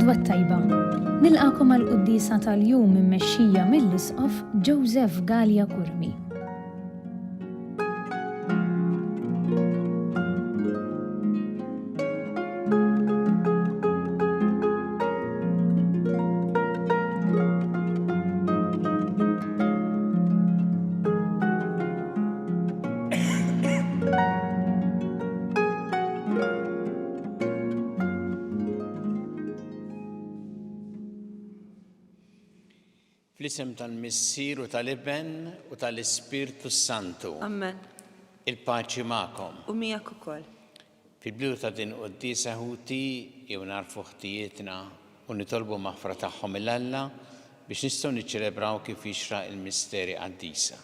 L-għodwa t-tajba. Nilqagħkom għall-quddiesa tal-jum immexxija mill-Isqof Joseph Galea Curmi. Fl-isem tal-Missier u tal-Iben u tal-Ispirtu s-Santu. Amen. Il-paċi magħkom. U miegħek ukoll. Fil-bidu ta' din quddiesa ħuti jew nagħrfu ħtijietna u nitolbu maħfra tagħhom 'il Alla biex nistgħu niċċelebraw kif jixraq il-misteri qaddisa.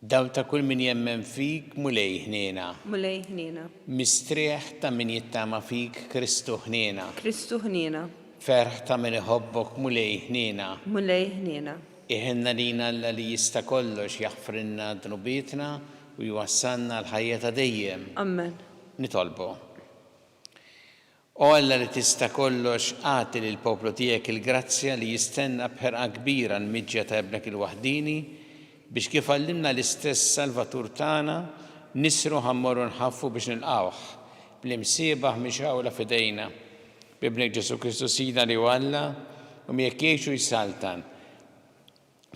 Dawl ta' kull min jemmen fik, Mulej ħniena. Mulej ħniena. Mistrieħ ta' min jittama fik, Kristu ħniena. Kristu ħniena. Ferħ ta' min iħobbok, Mulej ħniena. Mulej ħniena. Iħenna lina Alla li jista' kollox jaħfrilna dnubietna u jwassalna għall-ħajja ta' dejjem. Amen. Nitolbu. O Alla li tista' kollox, agħti lill-poplu tiegħek il-grazzja li jistenna b'ħerqa kbira l-miġja ta' Ibnek il-waħdieni, biex kif għallimna l-istess Salvatur tagħna, nisru ħa mmorru nħaffu biex nilqgħuh, bl-imsiebaħ mixgħula f'idejna. B'Ibnek Ġesù Kristu Sidna li hu Alla, u miegħek jgħix u jsaltan,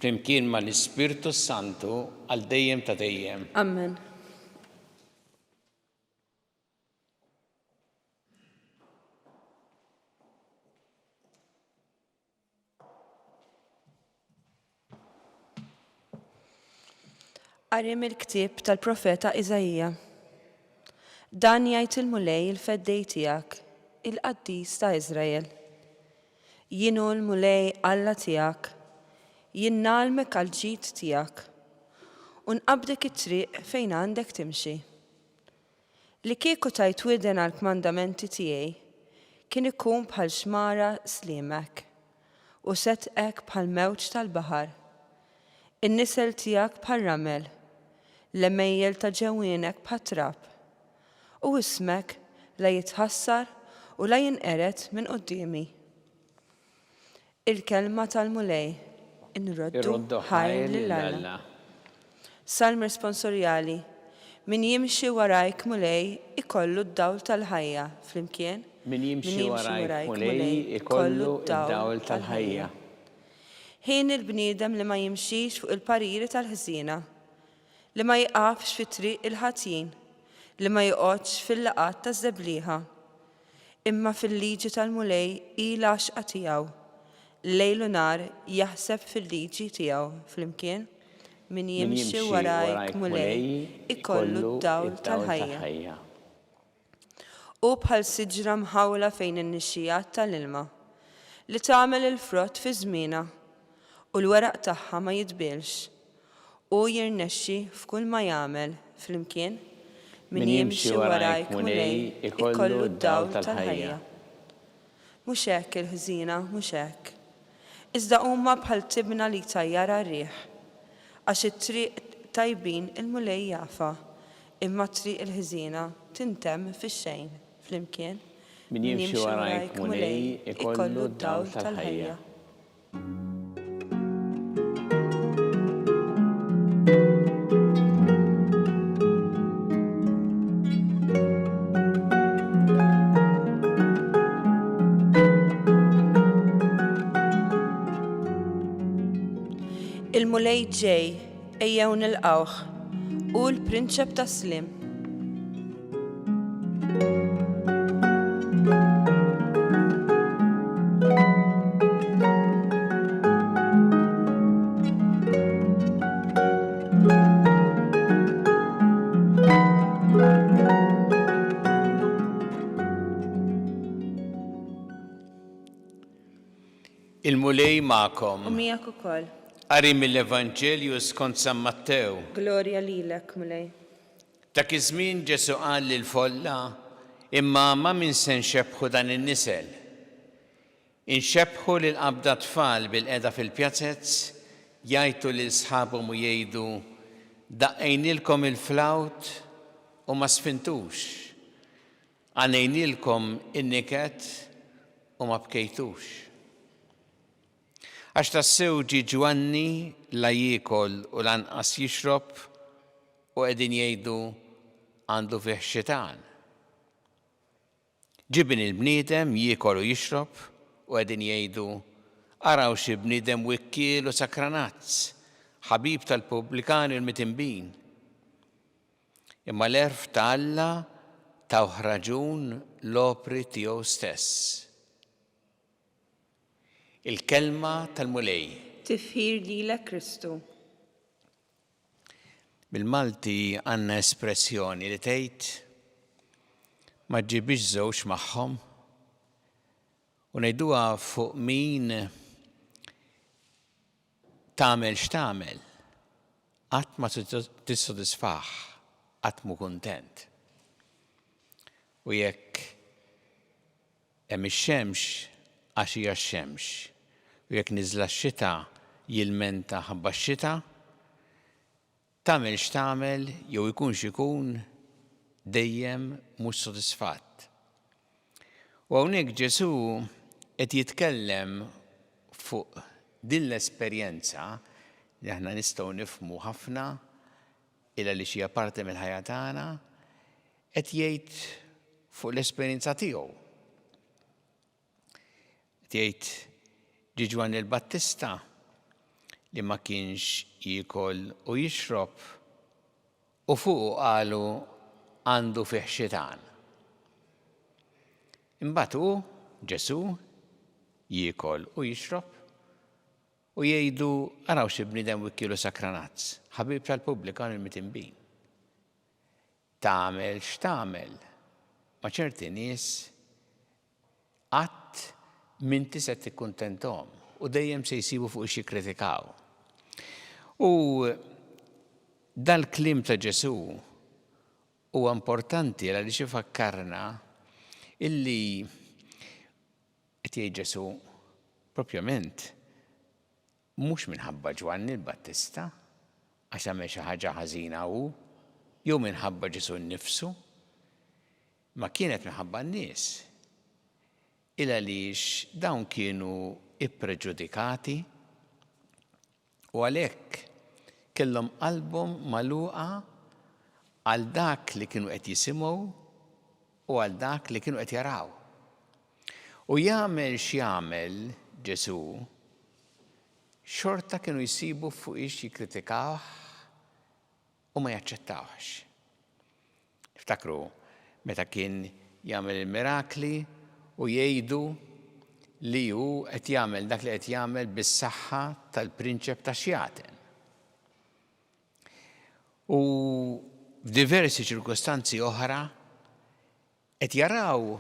flimkien ma' l-Ispirtu s-Santu, għal dejjem ta' dejjem. Amen. Qari mill-ktieb tal-profeta Iżaija. Dan jgħid il-Mulej il-Feddej tiegħek, il-Qaddis ta' Iżrael. Jien hu l-Mulej Alla tiegħek, jien ngħallmek għall-ġid tiegħek, u nqabbdek it-triq fejn għandek timxi. Li kieku tajt widen għall-kmandamenti tiegħi, kien ikun bħal xmara sliemek, u sedqek bħal mewġ tal-baħar. In-nisel tiegħek bħar-ramel, l-għemejjel ta' ġewwienek bħat-trab. U ismek la jitħassar u la jinqered minn quddiemi. Il-kelma tal-Mulej, Inroddu ħajr lil Alla. Salm responsorjali, Min jimxi warajk Mulej ikollu d-dawl tal-ħajja, flimkien, Min jimxi warajk Mulej ikollu d-dawl tal-ħajja. Hieni l-bniedem li ma jimxix fuq il-pariri tal-ħżiena, li ma jiqafx fi triq il-ħatjin, li ma joqgħodx fil-laqgħat taż-żeblieħa. Imma fil-liġi tal-Mulej hi l-għaxqa tiegħu, lejl u nhar jaħseb fil-liġi tiegħu flimkien, min jimxi warajk Mulej ikollu d-dawl tal-ħajja. Hu bħal siġra mħawla fejn in-nixxigħat tal-ilma, li tagħmel il-frott fi żmienha, u l-weraq tagħha ma jitbielx. Hu jirnexxi f'kull ma jagħmel, flimkien, Min jimxi warajk, Mulej, ikollu d-dawl tal-ħajja. Mhux hekk il-ħżiena, mhux hekk. Iżda huma bħal tibna li jtajjarha r-riħ. Għax it-triq tajbin il-Mulej jafha, imma triq il-ħżiena tintemm fix-xejn, flimkien, Min jimxi warajk, Mulej, ikollu d-dawl tal-ħajja. Il-Mulej ġej, ejjew nilqgħuh, hu l-Prinċep tas-sliem. Il-Mulej magħkom. U miegħek ukoll. Qari mill-Evanġelju skont San Mattew. Glorja lilek, Mulej. Dak iż-żmien Ġesù qal lill-folla, Imma ma' min se nxebbħu dan in-nisel? Inxebbħu lil qabda tfal bilqiegħda fil-pjazez, jgħajtu lil sħabhom u jgħidu, Daqqejnielkom il-flawt u ma sfintux, għanejnielkom in-niket u ma bkejtux. Għax tassew ġie Ġwanni la jiekol u lanqas jixrob u qegħdin jgħidu għandu fih xitan. Ġie Bin il-bniedem jiekol u jixrob u qegħdin jgħidu, 'Araw xi bniedem wikkiel u sakranazz, ħabib tal-pubblikani u l-mitinbin. Imma l-għerf ta' Alla tawh raġun l-opri tiegħu stess. Il-Kelma tal-Mulej. Tifħir lilek Kristu. Bil-Malti għandna espressjoni li tgħid ma ġġibix żewġ magħhom u ngħiduha fuq min tagħmel x'tagħmel qatt ma tissodisfah, qatt mhu kuntent. U jekk Hemm ix-xemx għax hija x-xemx, u jekk niżla x-xita jilmenta ħabba x-xita. Tagħmel x'tagħmel jew ikun x'ikun dejjem mhux sodisfatt. U hawnhekk Ġesù qed jitkellem fuq din l-esperjenza li aħna nistgħu nifhmu ħafna il għaliex hija parti mill-ħajja tagħna, Qed jgħid fuq l-esperjenza tiegħu. Qed jgħid ġie Ġwanni l-Battista li ma kienx jiekol u jixrob u fuqu qalu għandu fih xitan. Imbagħad hu, Ġesù, jiekol u jixrob u jgħidu araw xi bniedem wikkielu sakranazz, ħabib tal-pubblikan il-mitinbin. Tagħmel x'tagħmel, ma' ċerti nies qatt m'inti se tikkuntenthom u dejjem se jsibu fuq x'jikkritikaw. U dal-kliem ta' Ġesù huwa importanti għaliex ifakkarna illi qed jgħid Ġesù propjament Mhux minħabba Ġwanni l-Battista, għax għamel xi ħaġa ħażina hu, jew minħabba Ġesù nnifsu, imma kienet minħabba n-nies. Il għaliex dawn kienu ppreġudikati u għalhekk kellhom qalbhom magħluqa għal dak li kienu qed jisimgħu u għal dak li kienu qed jaraw. U jagħmel x'jagħmel Ġesù, xorta kienu jsibu fuqiex jikkritikawh u ma jaċċettawhx. Niftakru meta kien jagħmel il-mirakli u jgħidu li hu qed jagħmel dak li qed jagħmel bis-saħħa tal-prinċep tax-xjaten. U f'diversi ċirkustanzi oħra qed jaraw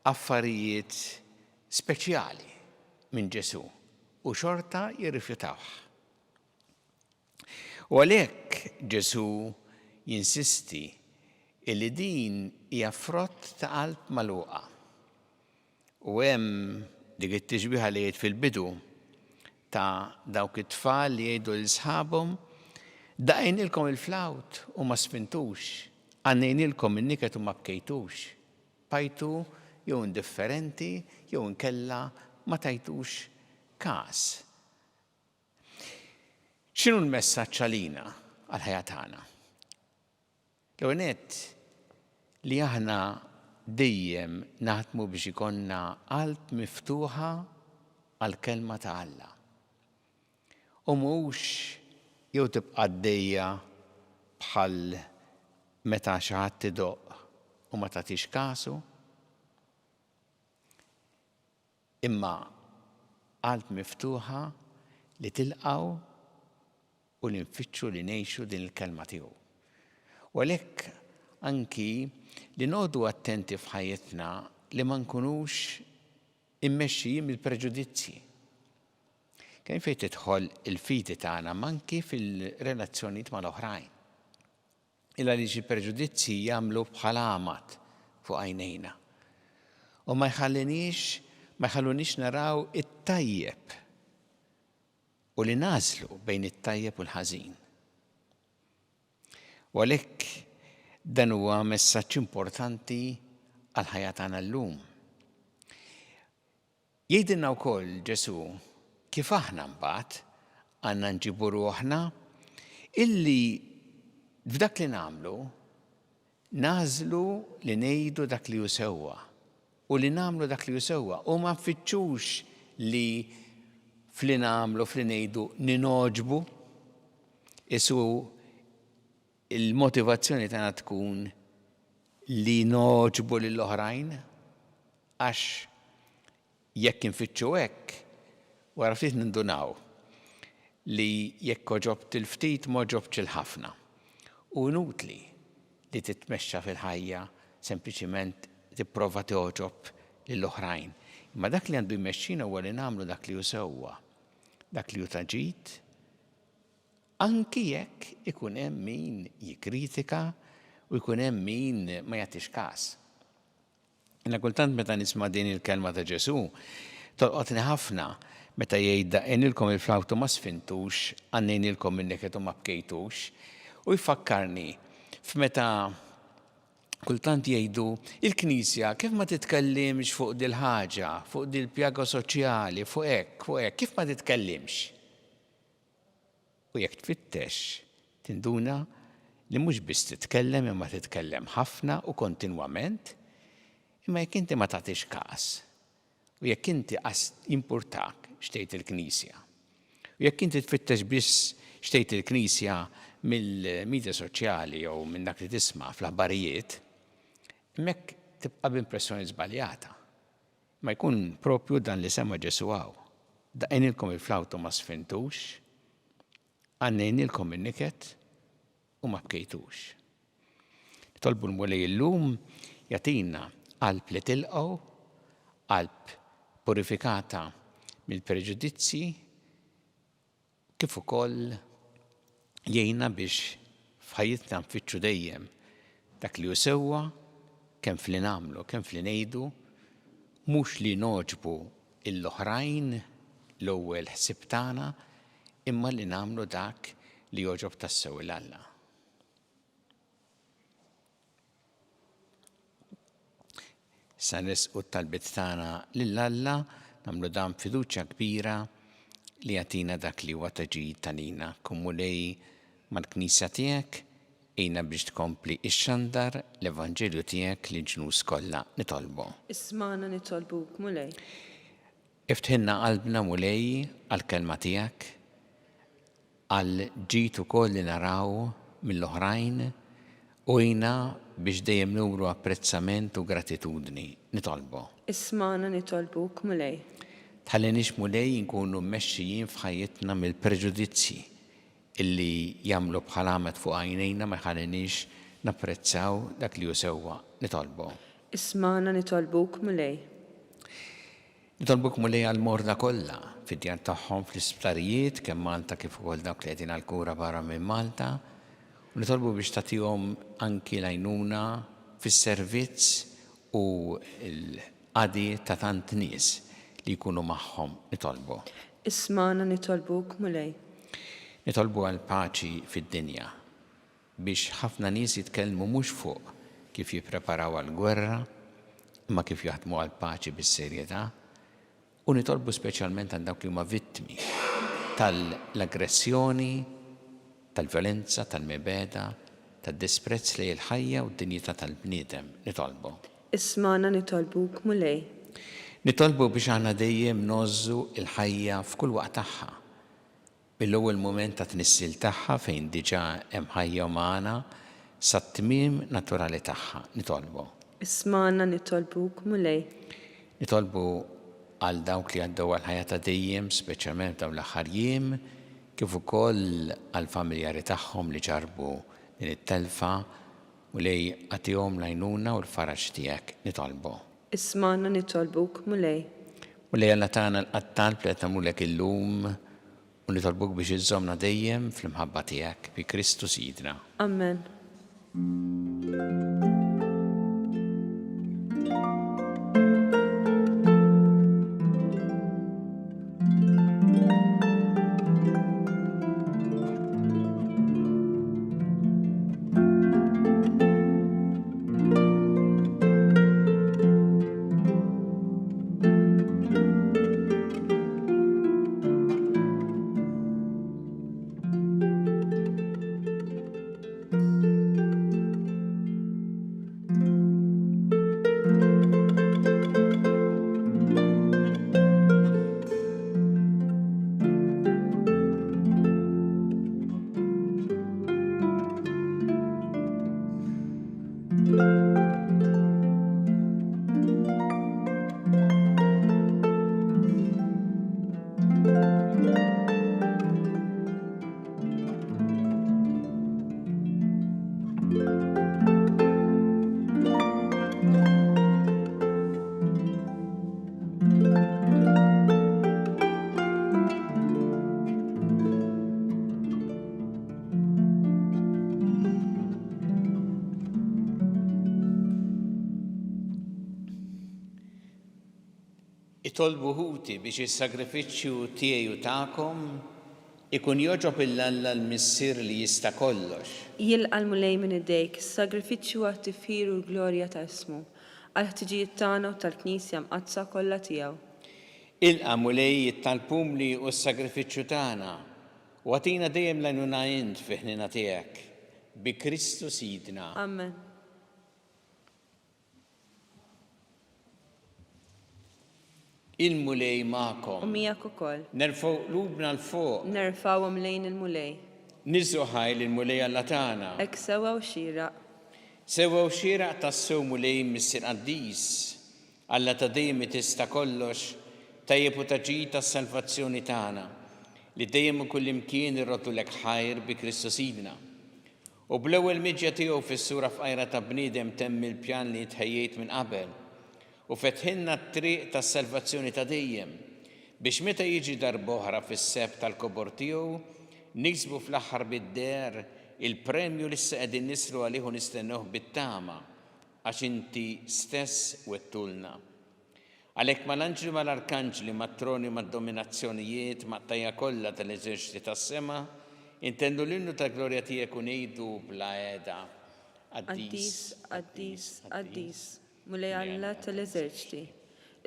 affarijiet speċjali minn Ġesù u xorta jirrifjutawh. U għalhekk Ġesù jinsisti illi din hija frott ta' qalb magħluqa. U hemm dik it-tixbiha li għidt fil-bidu ta' dawk it-tfal li jgħidu lil sħabhom, Daqqejnilkom il-flawt u ma sfintux, għannejnilkom in-niket u ma bkejtux. Bqajtu jew indifferenti jew inkella ma tajtux kas. X'inhu l-messaġġ għalina għall-ħajja tagħna? L-ewwel nett, li aħna dejjem naħdmu biex ikollna qalb miftuħa għall-Kelma ta' Alla. U mhux jew tibqa' għaddejja bħal meta xi ħadd idoqq u ma tagħtix kasu, imma qalb miftuħa li tilqgħu u li nfittxu li ngħixu din il-Kelma tiegħu. U għalhekk anki li noqogħdu attenti f'ħajjitna li ma nkunux immexxijin mill-preġudizzji. Kemm fejn tidħol il-fidi tagħna ma anki fil-relazzjonijiet mal-oħrajn. Il għaliex il-preġudizzji jagħmlu bħal għamad fuq għajnejna. U ma jħalliniex, ma jħalluniex naraw it-tajjeb u li nagħżlu bejn it-tajjeb u l-ħażin. U għalhekk dan huwa messaġġ importanti għall-ħajja tagħna llum. Jgħidilna wkoll Ġesù kif aħna mbagħad għandna nġibu ruħna illi f'dak li nagħmlu nagħżlu li ngħidu dak li hu sewwa u li nagħmlu dak li hu sewwa u ma nfittxux li f'li nagħmlu f'li ngħidu ninogħġbu isu il-motivazzjoni tagħna tkun li nogħġbu lill-oħrajn għax jekk infittxu hekk, wara ftit nindunaw li jekk għoġobt il-ftit m'għoġobtx il-ħafna. U inutli li titmexxa fil-ħajja sempliċiment tipprova togħġob lill-oħrajn. Imma dak li għandu jmexxina huwa li nagħmlu dak li hu sewwa, dak li hu ta' ġid, Anki jekk ikun hemm min jikkritika u jkun hemm min ma jagħtix kas. Jiena kultant meta nisma' din il-kelma ta' Ġesù, tolqotni ħafna meta jgħid daqqejnilkom il-flawt u ma sfintux, għannejnilkom in-niket u ma bkejtux. U jfakkarni f'meta kultant jgħidu il-Knisja kif ma titkellimx fuq dil-ħaġa, fuq dil-pjaga soċjali, fuq hekk, fuq hekk, kif ma titkellimx? U jekk tfittex, tinduna li mhux biss titkellem imma titkellem ħafna u kontinwament, imma jekk inti ma tagħtix kas, u jekk inti qas jimpurtak x'tgħid il-Knisja, u jekk inti tfittex biss x'tgħid il-Knisja mill-media soċjali jew minn dak li tisma' fl-aħbarijiet, hemmhekk tibqa' b'impressjoni żbaljata. Ma jkun proprju dan li semma Ġesù hawn, Daqqejnilkom il-flawt u ma sfintux, għannejnilkom in-niket u ma bkejtux. Nitolbu l-Mulej illum jagħtina qalb li tilqgħu, qalb purifikata mill-preġudizzji, kif ukoll jgħinna biex f'ħajjitna nfittxu dejjem dak li hu sewwa kemm f'li nagħmlu, kemm f'li ngħidu, mhux li nogħġbu l-oħrajn l-ewwel ħsieb tagħna, imma li nagħmlu dak li jogħġob tassew 'il Alla. Issa nressqu t-talbiet tagħna lil Alla, nagħmlu dan b'fiduċja kbira li jagħtina dak li huwa ta' ġid għalina. Kun Mulej mal-Knisja tiegħek, għinna biex tkompli ixxandar l-Evanġelju tiegħek lill-ġnus kollha. Nitolbu. Ismagħna nitolbuk, Mulej. Iftħilna qalbna, Mulej, għall-kelma tiegħek. Għall-ġid ukoll li naraw mill-oħrajn u għinna biex dejjem nuru apprezzament u gratitudni. Nitolbu. Ismagħna nitolbuk, Mulej. Tħalliniex Mulej inkunu mmexxijin f'ħajjitna mill-preġudizzji illi jagħmlu bħal għamad fuq għajnejna ma jħalliniex napprezzaw dak li hu sewwa. Nitolbu. Ismagħna nitolbuk, Mulej. Nitolbuk Mulej għall-morda kollha, fid-djar tagħhom, fl-isptarijiet, kemm Malta kif ukoll dawk li qegħdin għall-kura barra minn Malta, u nitolbu biex tagħtihom anki l-għajnuna fis-servizz u l-qadi ta' tant nies li jkunu magħhom. Nitolbu. Ismagħna nitolbuk, Mulej. Nitolbu għall-paċi fid-dinja. Biex ħafna nies jitkellmu mhux fuq kif jippreparaw għall-gwerra, imma kif jaħdmu għall-paċi bis-serjetà, u nitolbu speċjalment għal dawk li huma vittmi tal-aggressjoni, tal-vjolenza, tal-mibegħda, tad-disprezz lejn il-ħajja u d-dinjità tal-bniedem. Nitolbu. Ismagħna nitolbuk, Mulej. Nitolbu biex aħna dejjem ngħożżu l-ħajja f'kull waqt tagħha, Mill-ewwel mument tat-tnissil tagħha fejn diġà hemm ħajja umana sat-tmiem naturali tagħha. Nitolbu. Ismagħna nitolbuk, Mulej. Nitolbu għal dawk li għaddew għall-ħajja ta' dejjem, speċjalment f'dawn l-aħħar jiem, kif ukoll għall-familjari tagħhom li ġarrbu din it-telfa. Mulej, agħtihom l-għajnuna u l-faraġ tiegħek. Nitolbu. Ismagħna nitolbuk, Mulej. Mulej Alla tagħna lqa' t-talb li qed nagħmlulek illum u nitolbuk biex iżżommna dejjem fl-imħabba tiegħek, bi Kristu Sidna. Amen. Itolbu ħuti biex is-sagrifiċċju tiegħi u tagħkom ikun jogħġob 'il Alla l-Missier li jista' kollox. Jilqa' l-Mulej minn idejk is-sagrifiċċju għat-tifħir u l-glorja ta' ismu, għall-ħtiġijiet tagħna u tal-Knisja mqaddsa kollha tiegħu. Ilqa', Mulej, it-talb umli u s-sagrifiċċju tagħna, u agħtina dejjem l-għajnuna int fi ħniena tiegħek. Bi Kristu Sidna. Amen. Il-Mulej magħkom. U miegħek ukoll. Nerfgħu qlubna 'l fuq. Nerfgħuhom lejn il-Mulej. Niżżu ħajr lill-Mulej Alla tagħna. Hekk sewwa u xieraq. Sewwa u xieraq tassew Mulej Missier Qaddis, Alla ta' dejjem li tista' kollox, tajjeb u ta' ġid għas-salvazzjoni tagħna, li dejjem u kullimkien irroddulek ħajr bi Kristu Sidna. U bl-ewwel miġja tiegħu fis-sura fqajra ta' bniedem temm il-pjan li int ħejjejt minn qabel, u fetħilna t-triq tas-salvazzjoni ta' dejjem, biex meta jiġi darb'oħra fis-sebħ tal-kobor tiegħu, niksbu fl-aħħar bid-deher il-premju li issa qegħdin nisru għalih u nistennewh bit-tama, għax inti stess wegħdtulna. Għalhekk mal-anġli u mal-arkanġli, mat-troni u mad-dominazzjonijiet, maqtgħija kollha tal-eżerċti tas-sema, intennu l-innu tal-glorja tiegħek u ngħidu bla heda, Qaddis, qaddis, qaddis, Mulej Alla tal-eżerċti,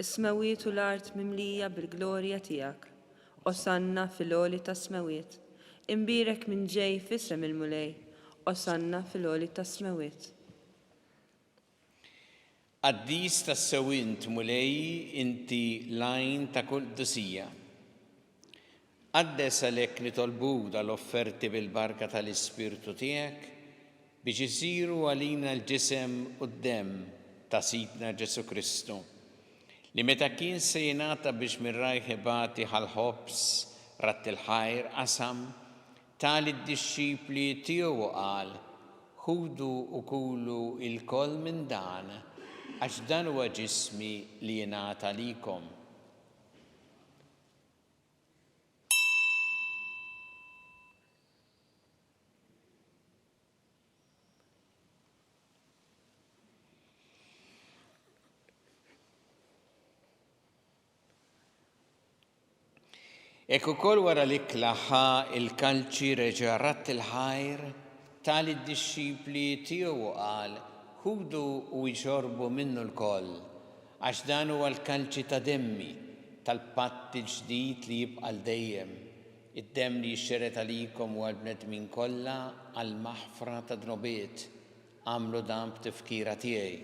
is-smewwiet u l-art mimlija bil-glorja tiegħek. Osanna fil-għoli tas-smewwiet. Imbierek min ġej f'isem il-Mulej, Osanna fil-għoli tas-smewwiet. Qaddis tassew int, Mulej, inti l-għajn ta' kull qdusija. Qaddes għalhekk nitolbuk dal-offerti bil-barka tal-Ispirtu tiegħek biex isiru għalina l-ġisem u d-demm ta' Sidna Ġesù Kristu, li meta kien se jingħata biex minn rajh ibati ħa l-ħobż, radd il-ħajr, qasam, Ta lid-dixxipli tiegħu u qal, Ħudu u kulu ilkoll minn dan, għax dan huwa ġismi li jingħata għalikom. Hekk ukoll wara l-ikla ħa l-kalċi reġa' radd il-ħajr, ta lid-dixxipli tiegħu u qal, Ħudu u ixorbu minnu lkoll, għax dan huwa l-kalċi ta' demmi, tal-patt il-ġdid li jibqa' għal dejjem, id-demm li jixxered għalikom u għall-bnedmin kollha għall-maħfra tad-dnubiet. Agħmlu dan b'tifkira tiegħi.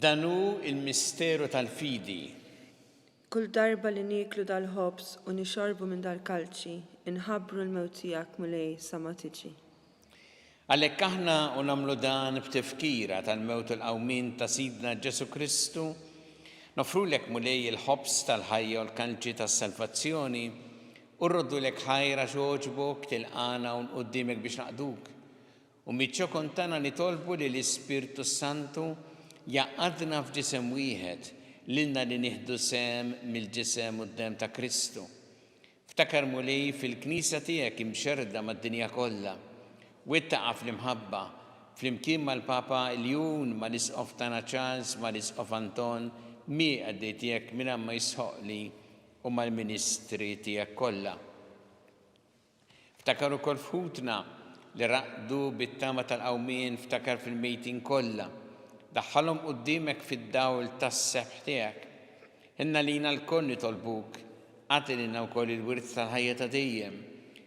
Dan hu l-misteru tal-fidi. Kull darba li nieklu dal-ħobż u nixorbu minn dal-kalċi, inħabbru l-mewt tiegħek, Mulej, sa ma tiġi. Għalhekk aħna u nagħmlu dan b'tifkira tal-mewt u l-qawmien ta' Sidna Ġesù Kristu, noffrulek Mulej il-ħobż tal-ħajja u l-kalċi tas-salvazzjoni u rroddulek ħajr għax għoġbok tilqagħna hawn quddiemek biex naqduk. U miċ-ċokon tagħna nitolbu li l-Ispirtu s-Santu jgħaqqadna f'ġisem wieħed, lilna li nieħdu sehem mill-ġisem u d-demm ta' Kristu. Ftakar, Mulej, fil-Knisja tiegħek imxerrda mad-dinja kollha. Wettaqha fl-imħabba, flimkien mal-Papa Ljun, mal-Isqof tagħna Charles, mal-Isqof Anton, mie-qaddej tiegħek mingħajr ma jistħoqqli, u mal-ministri tiegħek kollha. Ftakar ukoll f'ħutna li raqdu bit-tama tal-qawmien, ftakar fil-mejtin kollha. Daħħalhom quddiemek fid-dawl tas-sebħ tiegħek. Ħenn għalina lkoll nitolbuk, agħti lilna wkoll il-wirt tal-ħajja ta' dejjem,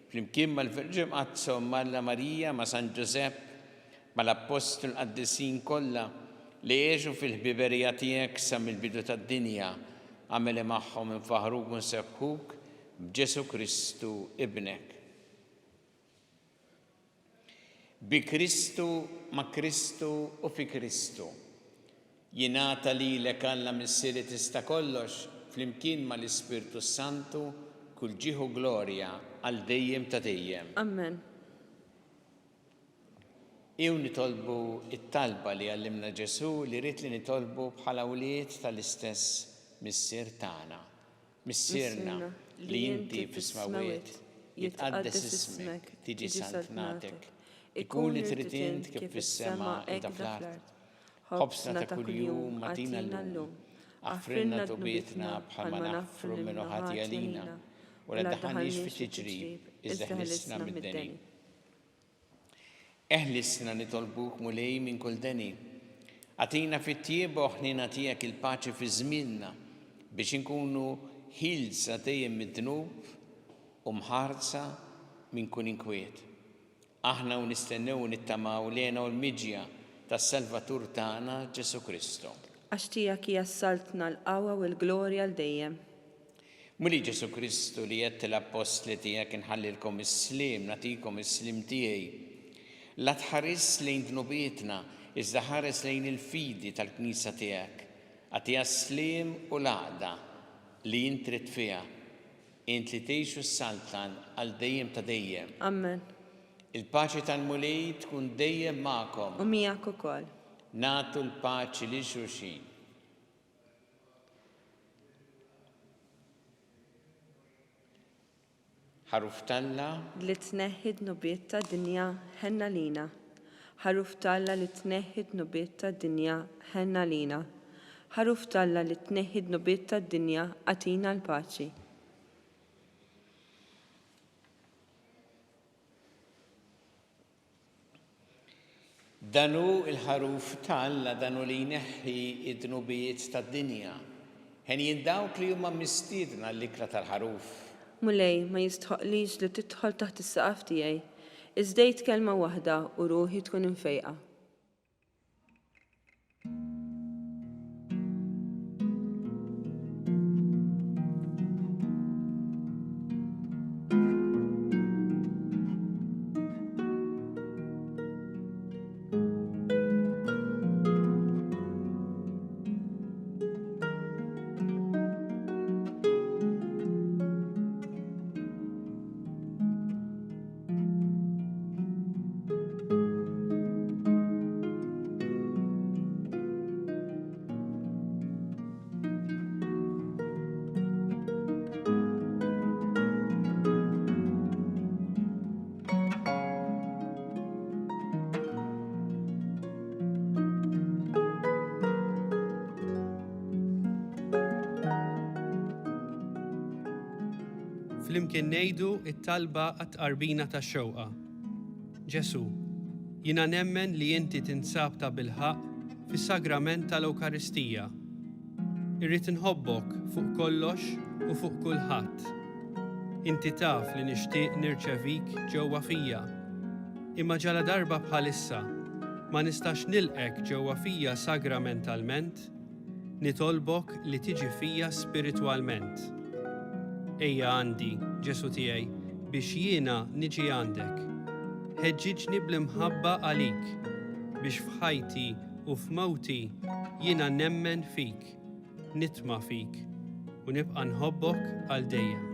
flimkien mal-Verġni Mqaddsa Omm Alla Marija, ma' San Ġużepp, mal-Appostli u l-qaddisin kollha li għexu fil-ħbiberija tiegħek sa mill-bidu tad-dinja, agħmel li magħhom infaħħruk u nsebbħuk B'Ġesù Kristu Ibnek. Bi Kristu, ma' Kristu u fi Kristu. Jingħata lilek Alla Missier li tista' kollox, flimkien mal-Ispirtu s-Santu, kull ġieħ u glorja għal dejjem ta' dejjem. Amen. Ejjew nitolbu t-talba li għallimna Ġesù li ried li nitolbu bħala wlied tal-istess. Missier tagħna. Missierna, li inti fis-smewwiet, jitqaddes ismek, tiġi saltnatek, ikun li trid int kif fis-sema hekk fl-art. Ħobżna ta' kuljum agħtina llum. Aħfrilna dnubietna bħalma naħfru lil min hu ħati għalina, u la ddaħħalniex fit-tiġrib, iżda ħlisna mid-deni. Eħlisna nitolbuk, Mulej, minn kull deni. Agħtina fit-tjieba u ħniena tiegħek il-paċi fi żmienna, biex inkunu ħielsa dejjem mid-dnub u mħarsa minn kull inkwiet. Aħna u nistennew u nittamaw l-hena u l-miġja tas-Salvatur tagħna, Ġesù Kristu. Għax tiegħek hija s-saltna, l-qawwa u l-glorja għal dejjem. Mulej Ġesù Kristu li għedt l-appostli tiegħek inħallilkom is-sliem, nagħtikom is-sliem tiegħi. La tħarisx lejn dnubietna, iżda ħares lejn il-fidi tal-Knisja tiegħek. Agħtiha s-sliem u l-għaqda li int trid fiha, int li tgħix u ssaltan għal dejjem ta' dejjem. Amen. Il-paċi tal-Mulej tkun dejjem magħkom. U miegħek ukoll. Nagħtu l-paċi lil xulxin. Ħaruf t'Alla. Li tneħħi d-dnubiet tad-dinja, ħenn għalina. Ħaruf t'Alla li tneħħi d-dnubiet tad-dinja, ħenn għalina. Ħaruf t'Alla li tneħħi d-dnubiet tad-dinja, agħtina l-paċi. Dan hu l-Ħaruf ta' Alla, dan hu li jneħħi d-dnubiet tad-dinja. Henjin dawk li huma mistiedna għall-ikla tal-Ħaruf. Mulej, ma jistħoqqlix li tidħol taħt is-saqaf tiegħi, iżda għid kelma waħda u ruħi tkun imfejqa. Flimkien ngħidu t-talba għat-tqarbina tax-xewqa. Ġesù, jiena nemmen li inti tinsab tabilħaqq fis-sagrament tal-Ewkaristija. Irrid inħobbok fuq kollox u fuq kulħadd. Inti taf li nixtieq nirċevik ġewwa fija. Imma ġaladarba bħalissa ma nistax nilqgħek ġewwa fija sagramentalment, Nitolbok li tiġi fija spiritwalment. Ejja għandi, Ġesù tiegħi, biex jiena niġi għandek. Ħeġġiġni bl-imħabba għalik, biex f'ħajti u f'mewti jiena nemmen fik, nitma' fik, u nibqa' nħobbok għal dejjem.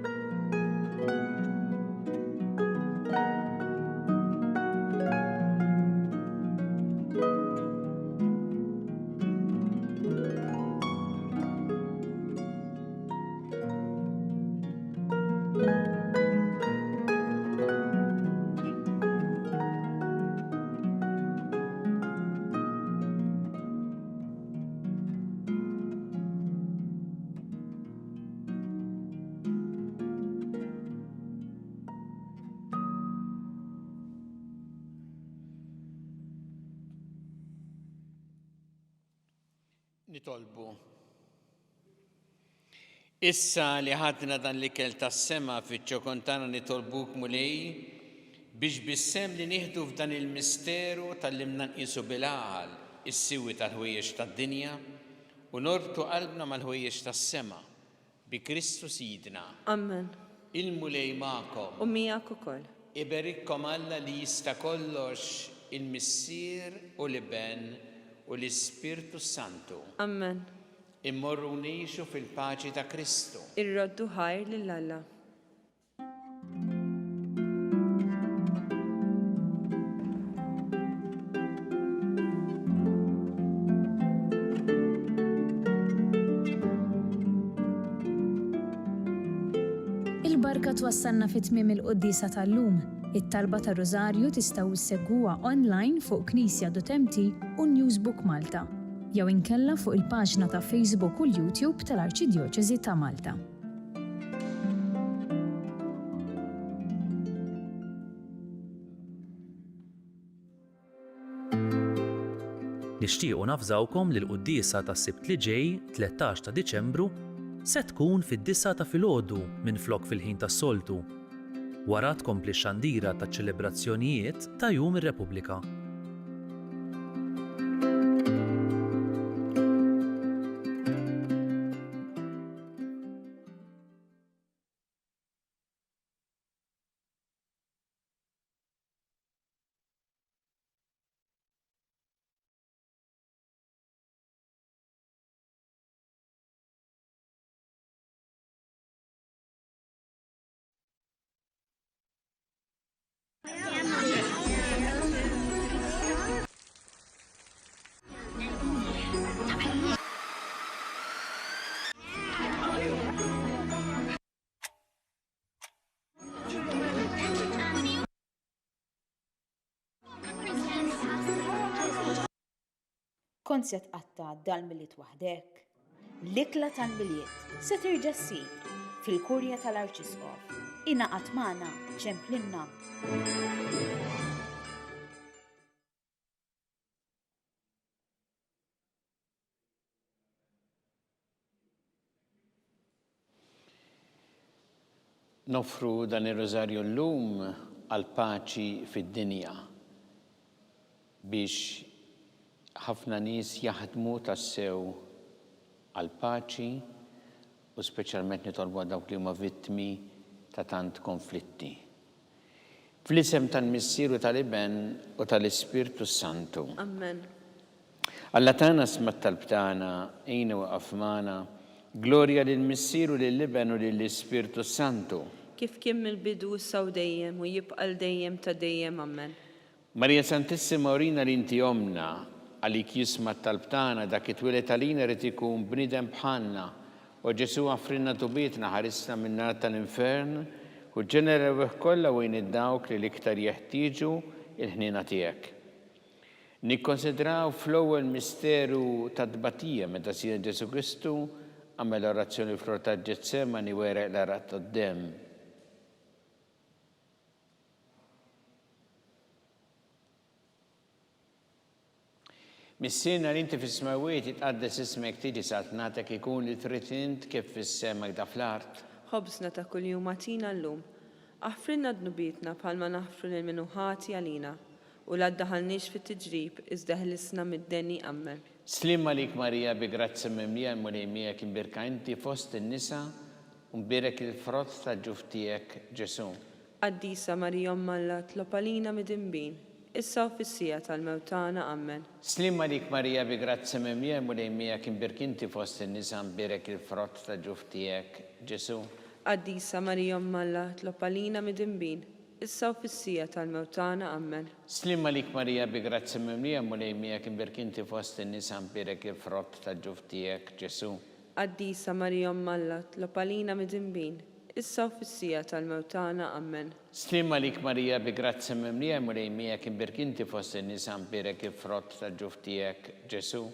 Nitolbu. Issa li ħadna dan l-ikel tas-sema fiċ-ċokon tagħna nitolbuk Mulej biex bis-sehem li nieħdu f'dan il-misteru tgħallimna nqisu bil-għaqal is-siwi tal-ħwejjeġ tad-dinja u norbtu qalbna mal-ħwejjeġ tas-sema, bi Kristu Sidna. Amen. Il-Mulej magħkom. U miegħek ukoll. Iberikkom Alla li jista' kollox, il-Missier u l-Iben u l-Ispirtu s-Santu. Amen. Immorru ngħixu fil-paċi ta' Kristu. Irroddu ħajr lil Alla. Dil-barka twassalna fi tmiem il-quddiesa tal-lum. It-talba tar-Rużarju tistgħu ssegwuha online fuq knisja.mt u Newsbook Malta, jew inkella fuq il-paġna ta' Facebook u l-YouTube tal-Arċidjoċesi ta' Malta. Nixtiequ navżawkom li l-quddiesa tas-Sibt li ġej, 13 ta' Diċembru, se tkun fid-disgħa ta' filgħodu minflok fil-ħin tas-soltu. Wara tkompli x-xandira taċ-ċelebrazzjonijiet ta' Jum ir-Repubblika. Kont se tqatta' dal-Milied waħdek? L-ikla tal-Milied se terġa' ssir fil-Kurja tal-Arċisqof. Ingħaqad magħna ċemplinna. Noffru dan ir-Rużarju llum għall-paċi fid-dinja, biex ħafna nies jaħdmu tassew għall-paċi u speċjalment nitolbu għal dawk li huma vittmi ta' tant konflitti. Fl-isem tal-Missier u tal-Iben u tal-Ispirtu s-Santu. Amen. Alla tagħna sma' t-talb tagħna, għinna u iqaf magħna. Glorja lill-Missier u lill-Iben u lill-Ispirtu s-Santu. Kif kien mill-bidu issa u dejjem u jibqa' għal dejjem ta' dejjem. Amen. Marija Santissima urina li inti Ommna, għalik jisma' t-talb tagħna, dak it-twieled għalina jrid ikun bniedem bħalna. O Ġesù aħfrilna tubietna, ħarisna min-nar tal-infern, u ġġenera l-erwieħ kollha u għin id-dawk li l-iktar jeħtieġu l-ħniena tiegħek. Nikkonsidraw fl-ewwel misteru tat-tbatija meta Sidna Ġesù Kristu għamel orazzjoni fl-ort ta' Ġetsemani u għereq l-għaraq tad-demm. Missierna li inti fis-smewwiet jitqaddes ismek tiġi saltnatek ikun li trid int kif fis-sema hekk fl-art. Ħobżna ta' kuljum agħtina llum. Aħfrilna dnubietna bħalma naħfru lil min hu ħati għalina. U la ddaħħalniex fit-tiġrib, iżda ħlisna mid-deni. Ammen. Sliem għalik Marija bi grazzja mimlija l-Mulej miegħek imbierka inti fost in-nisa u mbierek il-frott tal-ġuf tiegħek Ġesù. Qaddisa Marija Omm Alla tlob għalina midinbin, issa u fis-siegħa tal-mewt tagħna. Ammen. Sliem għalik Marija bi grazzja mimlija l-Mulej miegħek imbierk inti fost in-nisa mbierek il-frott tal-ġuf tiegħek Ġesù. Qaddisa Marija Omm Alla tlob għalina midinbin, issa u fis-siegħa tal-mewt tagħna. Ammen. Sliem għalik Marija bi grazzja mimlija l-Mulej miegħek imbierk inti fost in-nisa mbierek il-frott tal-ġuf tiegħek Ġesù. Qaddisa Marija Omm Alla tlob għalina midinbin, issa u fis-siegħa tal-mewt tagħna. Ammen. Sliem għalik Marija bi grazzja mimlija l-Mulej miegħek imbierk inti fost in-nisa mbierek il-frott tal-ġuf tiegħek Ġesù.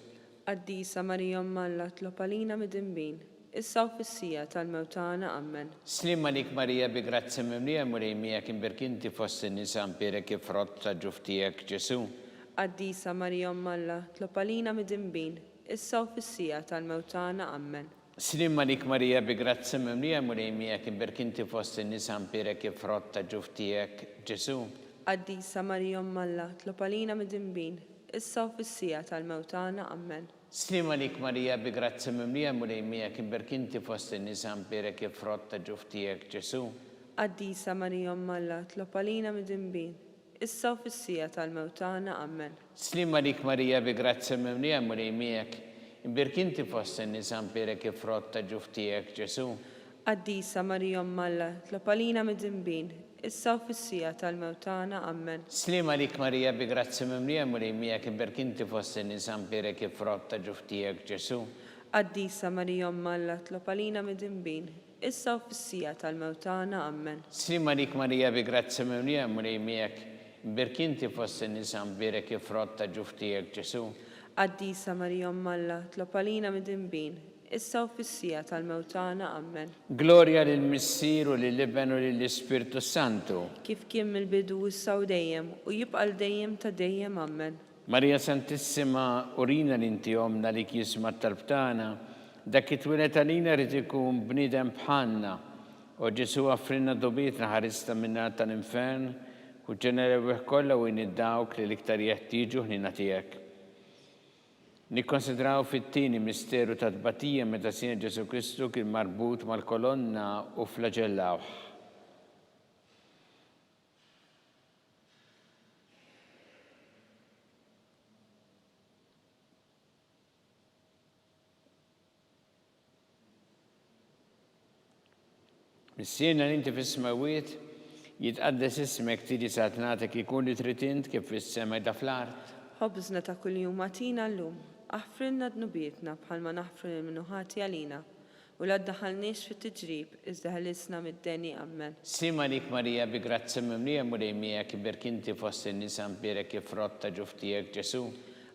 Qaddisa Marija Omm Alla tlob għalina midinbin, issa u fis-siegħa tal-mewt tagħna. Ammen. Sliem għalik Marija bi grazzja mimlija l-Mulej miegħek imbierk inti fost in-nisa mbierek il-frott tal-ġuf tiegħek Ġesù. Qaddisa Marija Omm Alla tlob għalina midinbin, issa u fis-siegħa tal-mewt tagħna. Ammen. Sliem għalik Marija bi grazzja mimlija l-Mulej miegħek imbierk inti fost in-nisa mbierek il-frott tal-ġuf tiegħek Ġesù. Qaddisa Marija Omm Alla tlob għalina midinbin, issa u fis-siegħa tal-mewt tagħna. Ammen. Sliem għalik Marija bi grazzja mimlija l-Mulej miegħek imbierk inti fost in-nisa mbierek il-frott ta' ġuf tiegħek Ġesù. Qaddisa Marija Omm Alla tlob għalina midinbin, issa u fis-siegħa tal-mewt tagħna. Ammen. Sliem għalik Marija bi grazzja mimlija l-Mulej miegħek, imbierk inti fost in-nisa mbierek il-frott ta' ġuf tiegħek Ġesù. Qaddisa Marija Omm Alla tlob għalina midinbin, issa u fis-siegħa tal-mewt tagħna. Ammen. Sliem għalik Marija bi grazzja mimlija l-Mulej miegħek imbierk inti fost in-nisa mbierek il-frott ta' ġuf tiegħek Ġesù. Qaddisa Marija Omm Alla tlob għalina midinbin, Issa u fis-siegħa tal-mewt tagħna. Ammen. Sliem għalik Marija bi grazzja mimlija l-Mulej miegħek, imbierk inti fost in-nisa mbierek il-frott ta' ġuf tiegħek Ġesù. Qaddisa Marija Omm Alla, tlob għalina midinbin, issa u fis-siegħa tal-mewt tagħna. Ammen. Glorja lill-Missier u lill-Iben u lill-Ispirtu s-Santu. Kif kien mill-bidu issa u dejjem, u jibqa' għal dejjem ta' dejjem. Ammen. Marija Santissima, urina li inti Ommna li jisma' t-talb tagħna. Dak li twieled għalina ried ikun bniedem bħalna. O Ġesù aħfrilna dnubietna ħarisna min-nar tal-infern, ħuġġena l-erwieħ kollha u għin lil dawk li l-iktar jeħtieġu ħniena tiegħek. Nikkonsidraw fit-tieni misteru ta' tbatija meta Sidna Ġesù Kristu kien marbut mal-kolonna u flaġellawh. Missierna li inti fis-smewwiet, jitqaddes ismek, tiġi saltnatek, ikun li trid int kif fis-sema da fl-art. Ħobżna ta' kuljum agħtina llum. Aħfrilna dnubietna bħalma naħfru lil min hu ħati għalina. U la ddaħħalniex fit-tiġrib, iżda ħelisna mid-deni. Ammen. Sliem għalik Marija bi grazzja mimlija Mulej miegħek iberk inti fost in-nisa mbierek il-frott ta' ġuf tiegħek Ġesù.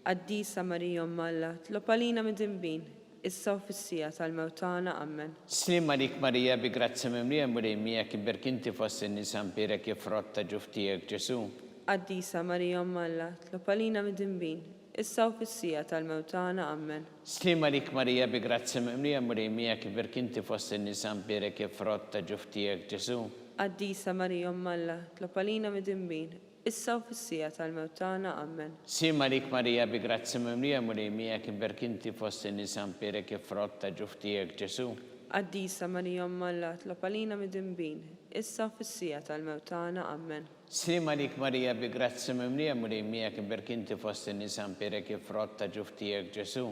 Qaddisa Marija Omm Alla, tlob għalina midinbin, issa u fis-siegħa tal-mewt tagħna. Ammen. Sliem għalik Marija bi grazzja mimlija Mulej miegħek iberk inti fost in-nisa mbierek il-frott ta' ġuf tiegħek Ġesù. Qaddisa Marija Omm Alla, tlob għalina midinbin, issa u fis-siegħa tal-mewt tagħna. Ammen. Sliem għalik Marija bi grazzja mimlija Mulej miegħek iberk inti fost in-nisa mbierek il-frott ta' ġuf tiegħek Ġesù. Qaddisa Marija Omm Alla, tlob għalina midinbin, issa u fis-siegħa tal-mewt tagħna. Ammen. Sliem għalik Marija bi grazzja mimlija Mulej miegħek iberk inti fost in-nisa mbierek il-frott ta' ġuf tiegħek Ġesù. Qaddisa Marija Omm Alla, tlob għalina midinbin, issa u fis-siegħa tal-mewt tagħna. Ammen. Sliem għalik Marija bi grazzja mimlija Mulej miegħek iberk inti fost in-nisa mbierek il-frott ta' ġuf tiegħek Ġesù.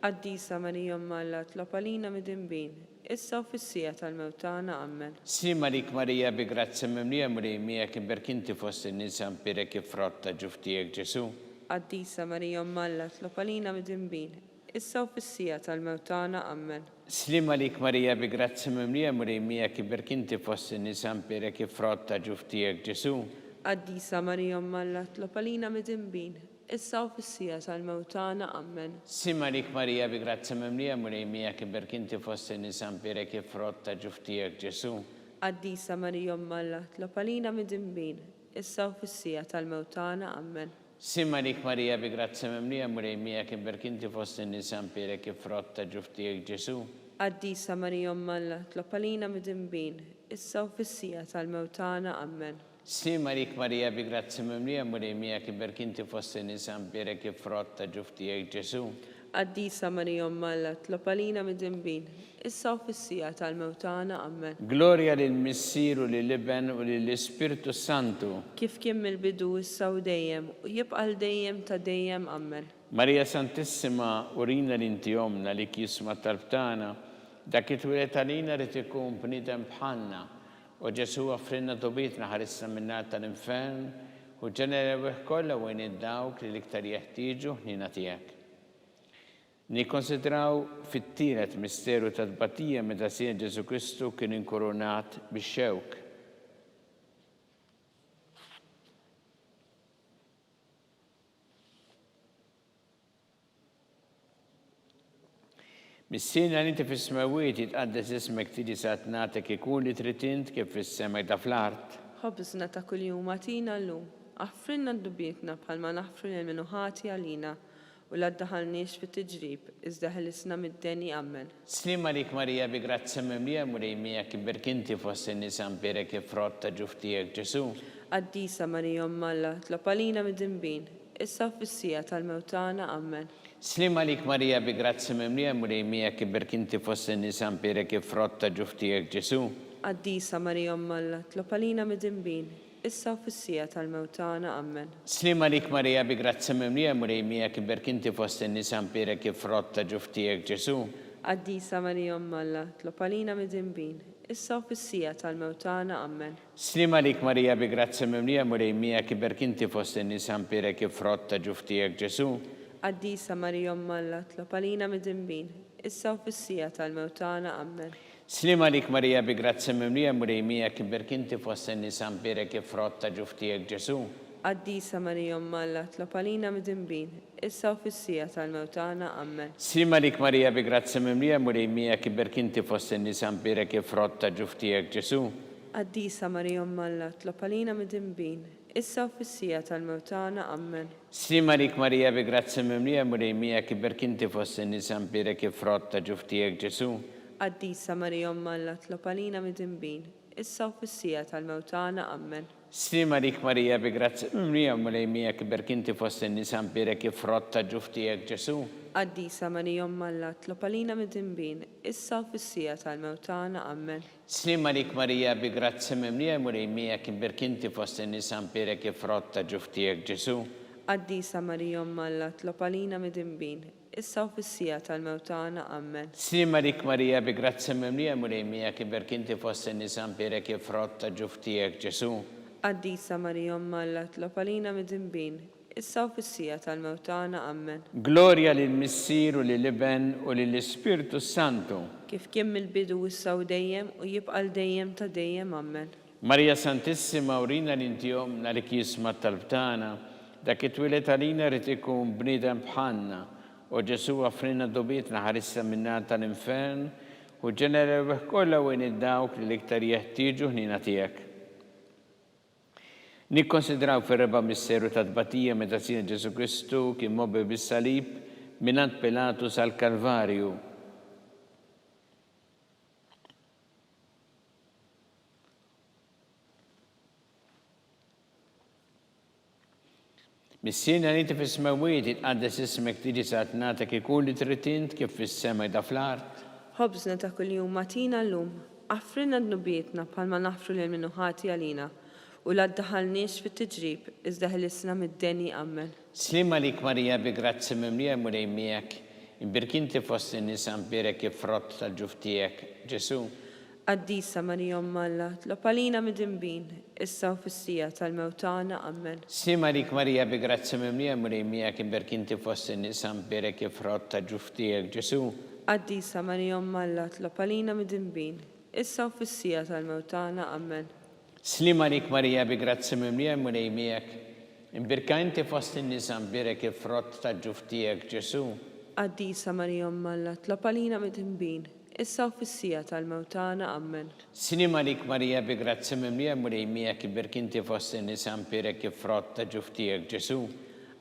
Qaddisa Marija Omm Alla tlob għalina midinbin, issa u fis-siegħa tal-mewt tagħna. Ammen. Sliem għalik Marija bi grazzja mimlija Mulej miegħek iberk inti fost in-nisa mbierek il-frott ta' ġuf tiegħek Ġesù. Qaddisa Marija Omm Alla tlob għalina midinbin, issa u fis-siegħa tal-mewt tagħna. Ammen. Sliem għalik Marija bi grazzja mimlija Mulej miegħek iberk inti fost in-nisa mbierek il-frott ta' ġuf tiegħek Ġesù. Qaddisa Marija Omm Alla tlob għalina midinbin, issa u fis-siegħa tal-mewt tagħna. Ammen. Sliem għalik Marija bi grazzja mimlija Mulej miegħek iberk inti fost in-nisa mbierek il-frott ta' ġuf tiegħek Ġesù. Qaddisa Marija Omm Alla tlob għalina midinbin, issa u fis-siegħa tal-mewt tagħna. Ammen. Sliem għalik Marija bi grazzja mimlija Mulej miegħek iberk inti fost in-nisa mbierek il-frott ta' ġuf tiegħek Ġesù. Qaddisa Marija Omm Alla, tlob għalina midinbin, issa u fis-siegħa tal-mewt tagħna. Ammen. Sliem għalik Marija bi grazzja mimlija Mulej miegħek iberk inti fost in-nisa mbierek il-frott ta' ġuf tiegħek Ġesù. Qaddisa Marija Omm Alla, tlob għalina midinbin, issa u fis-siegħa tal-mewt tagħna. Ammen. Glorja lill-Missier u lill-Iben u lill-Ispirtu s-Santu. Kif kien mill-bidu, issa u dejjem, u jibqa' għal dejjem ta' dejjem. Ammen. Marija Santissima, urina li inti Ommna li jisma' t-talb tagħna. Dak li twieled għalina ried ikun bniedem bħalna. O Ġesù, aħfrilna dnubietna, ħarisna min-nar tal-infern, u ġenna l-erwieħ kollha u għin lil dawk li l-iktar jeħtieġu ħniena tiegħek. Nikkonsidraw fit-tielet misteru ta' tbatija meta Sidna Ġesù Kristu kien inkurunat bix-xewk. Missierna li inti fis-smewwiet, jitqaddes ismek, tiġi saltnatek, ikun li trid int kif fis-sema jda fl-art. Ħobżna ta' kuljum agħtina llum. Aħfrilna dnubietna bħalma naħfru lil min hu ħati għalina, u la ddaħħalniex fit-tiġrib, iżda ħelisna mid-deni. Ammen. Sliem għalik Marija bi grazzja mimlija l-Mulej miegħek iberk inti fost in-nisa mbierek il-frott ta' ġuf tiegħek Ġesù. Qaddisa Marija Omm Alla, tlob għalina midinbin, issa u fis-siegħa tal-mewt tagħna. Ammen. Sliem għalik Marija bi grazzja mimlija l-Mulej miegħek iberk inti fost in-nisa mbierek il-frott ta' ġuf tiegħek Ġesù. Qaddisa Marija Omm Alla, tlob għalina midinbin, issa u fis-siegħa tal-mewt tagħna. Ammen. Sliem għalik Marija bi grazzja mimlija l-Mulej miegħek iberk inti fost in-nisa mbierek il-frott ta' ġuf tiegħek Ġesù. Qaddisa Marija Omm Alla, tlob għalina midinbin, issa u fis-siegħa tal-mewt tagħna. Ammen. Sliem għalik Marija bi grazzja mimlija Mulej miegħek iberk inti fost in-nisa mbierek il-frott ta' ġuf tiegħek Ġesù. Qaddisa Marija Omm Alla, tlob għalina midinbin, issa. Issa u fis-siegħa tal-mewt tagħna. Ammen. Sliem għalik Marija bi grazzja mimlija Mulej miegħek imbierk inti fost in-nisa mbierek il-frott ta' ġuf tiegħek Ġesù. Qaddisa Marija Omm Alla tlob għalina midinbin, issa u fis-siegħa tal-mewt tagħna. Ammen. Sliem għalik Marija bi grazzja mimlija Mulej miegħek imbierk inti fost in-nisa mbierek il-frott ta' ġuf tiegħek Ġesù. Qaddisa Marija Omm Alla tlob għalina midinbin, issa u fis-siegħa tal-mewt tagħna. Ammen. Sliem għalik Marija bi grazzja mimlija Mulej miegħek iberk inti fost in-nisa mbierek il-frott ta' ġuf tiegħek Ġesù. Qaddisa Marija Omm Alla tlob għalina midinbin, issa u fis-siegħa tal-mewt tagħna. Ammen. Sliem għalik Marija bi grazzja mimlija Mulej miegħek iberk inti fost in-nisa mbierek il-frott ta' ġuf tiegħek Ġesù. Qaddisa Marija Omm Alla tlob għalina midinbin, issa u fis-siegħa tal-mewt tagħna. Ammen. Sliem għalik Marija bi grazzja mimlija l-Mulej miegħek imbierk inti fost in-nisa mbierek il-frott ta' ġuf tiegħek Ġesù. Qaddisa Marija Omm Alla tlob għalina midinbin, issa u fis-siegħa tal-mewt tagħna. Ammen. Sliem għalik Marija bi grazzja mimlija l-Mulej miegħek imbierk inti fost in-nisa mbierek il-frott ta' ġuf tiegħek Ġesù. Qaddisa Marija Omm Alla tlob għalina midinbin, issa u fis-siegħa tal-mewt tagħna. Ammen. Glorja lill-Missier u lill-Iben u lill-Ispirtu s-Santu. Kif kien mill-bidu issa u dejjem u jibqa' għal dejjem ta' dejjem. Ammen. Marija Santissima urina li inti Ommna li jisma' t-talb tagħna. Dak li twieled għalina ried ikun bniedem bħalna. O Ġesù għafrilna dnubietna ħarisna min-nar tal-infern u ġenna l-erwieħ kollha u għin dawk li l-iktar jeħtieġu ħniena tiegħek. Nikkonsidraw fir-reba' misteru ta' tbatija meta Sidna Ġesù Kristu kien mgħobbi bis-salib mingħand Pilatu sal-Kalvarju. Missierna li inti fis-smewwiet, jitqaddes ismek, tiġi saltnatek, ikun li trid int kif fis-sema jda fl-art. Ħobżna ta' kuljum agħtina llum. Aħfrilna dnubietna bħalma naħfru lil min hu ħati għalina. U la ddaħħalniex fit-tiġrib, iżda ħelisna mid-deni. Ammen. Sliem għalik Marija bi grazzja mimlija l-Mulej miegħek, imbierk inti fost in-nisa mbierek il-frott tal-ġuf tiegħek, Ġesù. Qaddisa Marija Omm Alla, tlob għalina midinbin, issa u fis-siegħa tal-mewt tagħna. Ammen. Sliem għalik Marija bi grazzja mimlija l-Mulej miegħek imbierk inti fost in-nisa mbierek il-frott ta' ġuf tiegħek Ġesù. Qaddisa Marija Omm Alla, tlob għalina midinbin, issa u fis-siegħa tal-mewt tagħna. Ammen. Sliem għalik Marija bi grazzja mimlija l-Mulej miegħek, imbierka inti fost in-nisa mbierek il-frott ta' ġuf tiegħek Ġesù. Qaddisa Marija Omm Alla, tlob għalina midinbin, issa u fis-siegħa tal-mewt tagħna. Ammen. Sliem għalik Marija bi grazzja mimlija l-Mulej miegħek imbierk inti fost in-nisa mbierek il-frott ta' ġuf tiegħek Ġesù.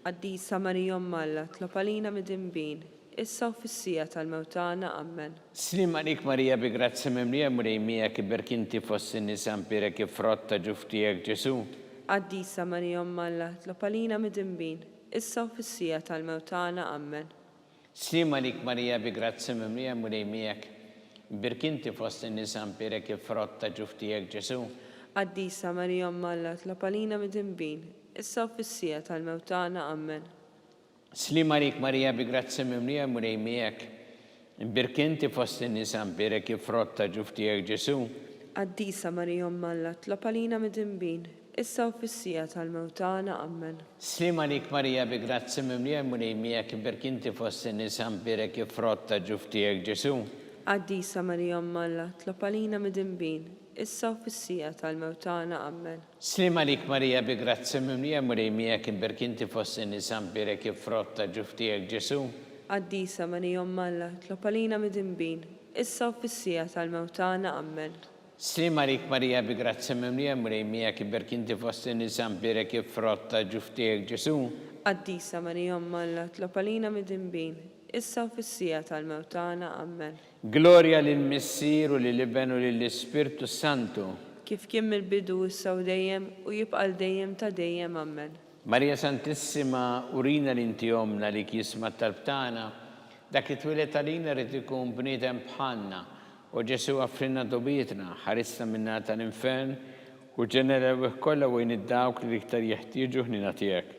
Qaddisa Marija Omm Alla, tlob għalina midinbin, issa u fis-siegħa tal-mewt tagħna. Ammen. Sliem għalik Marija bi grazzja mimlija l-Mulej miegħek imbierk inti fost in-nisa mbierek il-frott ta' ġuf tiegħek Ġesù. Qaddisa Marija Omm Alla, tlob għalina midinbin, issa u fis-siegħa tal-mewt tagħna. Ammen. Sliem għalik Marija bi grazzja mimlija l-Mulej miegħek, imbierk inti fost in-nisa mbierek il-frott ta' ġuf tiegħek Ġesù. Qaddisa Marija Omm Alla, tlob għalina midinbin, issa u fis-siegħa tal-mewt tagħna. Ammen. Sliem għalik Marija bi grazzja mimlija l-Mulej miegħek. Imbierk inti fost in-nisa mbierek il-frott ta' ġuf tiegħek Ġesù. Qaddisa Marija Omm Alla, tlob għalina midinbin, issa u fis-siegħa tal-mewt tagħna. Ammen. Sliem għalik Marija bi grazzja mimlija l-Mulej miegħek imbierk inti fost in-nisa mbierek il-frott ta' ġuf tiegħek Ġesù. Qaddisa Marija Omm Alla, tlob għalina midinbin, issa u fis-siegħa tal-mewt tagħna. Ammen. Sliem għalik Marija bi grazzja mimlija Mulej miegħek imbierk inti fost in-nisa mbierek il-frott ta' ġuf tiegħek Ġesù. Qaddisa Marija Omm Alla, tlob għalina midinbin, issa u fis-siegħa tal-mewt tagħna. Ammen. Sliem għalik Marija bi grazzja mimlija Mulej miegħek imbierk inti fost in-nisa mbierek il-frott ta' ġuf tiegħek Ġesù. Qaddisa Marija Omm Alla, tlob għalina midinbin, issa u fis-siegħa tal-mewt tagħna. Ammen. Glorja lill-Missier u lill-Iben u lill-Ispirtu s-Santu. Kif kien mill-bidu issa u dejjem u jibqa' għal dejjem ta' dejjem. Ammen. Marija Santissima urina li inti Ommna li jisma' t-talb tagħna, dak li twieled għalina ried ikun bniedem bħalna, o Ġesù għafrilna dnubietna, ħarisna min-nar tal-infern u ġenna l-erwieħ kollha u għin id-dawk li l-iktar jeħtieġu ħniena tiegħek.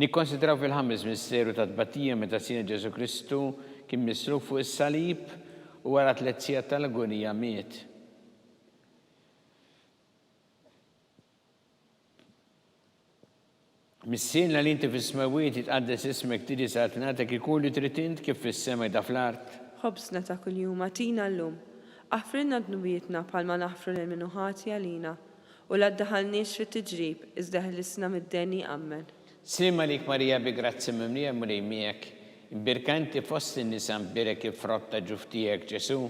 Nikkonsidraw fil-ħames misteru ta' tbatija meta Sidna Ġesù Kristu kien mislub fuq is-salib u wara tlett sigħat tal-agonija miet. Missierna li inti fis-smewwiet, jitqaddes ismek, tiġi saltnatek, ikun li trid int kif fis-sema jda fl-art. Ħobżna ta' kuljum agħtina llum. Aħfrilna dnubietna bħalma naħfru lil min hu ħati għalina. U la ddaħħalniex fit-tiġrib, iżda eħlisna mid-deni. Ammen. Sliem għalik Marija bi grazzja mimlija l-Mulej miegħek, imbierka inti fost in-nisa mbierek il-frott ta' ġuf tiegħek Ġesù.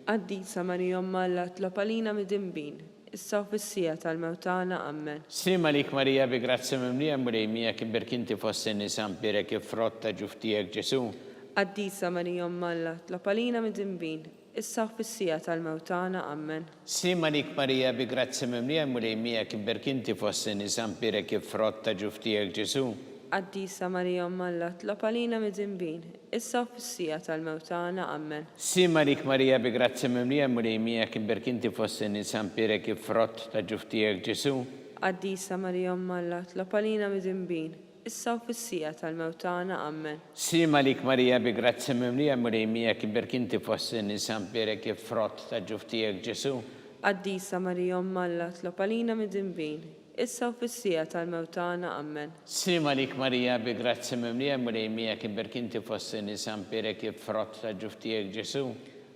Qaddisa Marija Omm Alla tlob għalina midinbin, issa u fis-siegħa tal-mewt tagħna. Ammen. Sliem għalik Marija bi grazzja mimlija l-Mulej miegħek, imbierk inti fost in-nisa mbierek il-frott ta' ġuf tiegħek Ġesù. Qaddisa Marija Omm Alla, tlob għalina midinbin, issa u fis-siegħa tal-mewt tagħna. Ammen. Sliem għalik Marija bi grazzja mimlija l-Mulej miegħek, imbierk inti fost in-nisa mbierek il-frott ta' ġuf tiegħek Ġesù. Qaddisa Marija Omm Alla, tlob għalina midinbin, issa u fis-siegħa tal-mewt tagħna. Ammen. Sliem għalik Marija bi grazzja mimlija l-Mulej miegħek, imbierk inti fost in-nisa mbierek il-frott ta' ġuf tiegħek Ġesù. Qaddisa Marija Omm Alla, tlob għalina midinbin, issa u fis-siegħa tal-mewt tagħna. Ammen. Sliem għalik Marija bi grazzja mimlija l-Mulej miegħek, imbierk inti fost in-nisa mbierek il-frott ta' ġuf tiegħek Ġesù. Qaddisa Marija Omm Alla, tlob għalina midinbin, issa u fis-siegħa tal-mewt tagħna. Ammen. Sliem għalik Marija, bi grazzja mimlija l-Mulej miegħek, imbierk inti fost in-nisa mbierek il-frott ta' ġuf tiegħek Ġesù.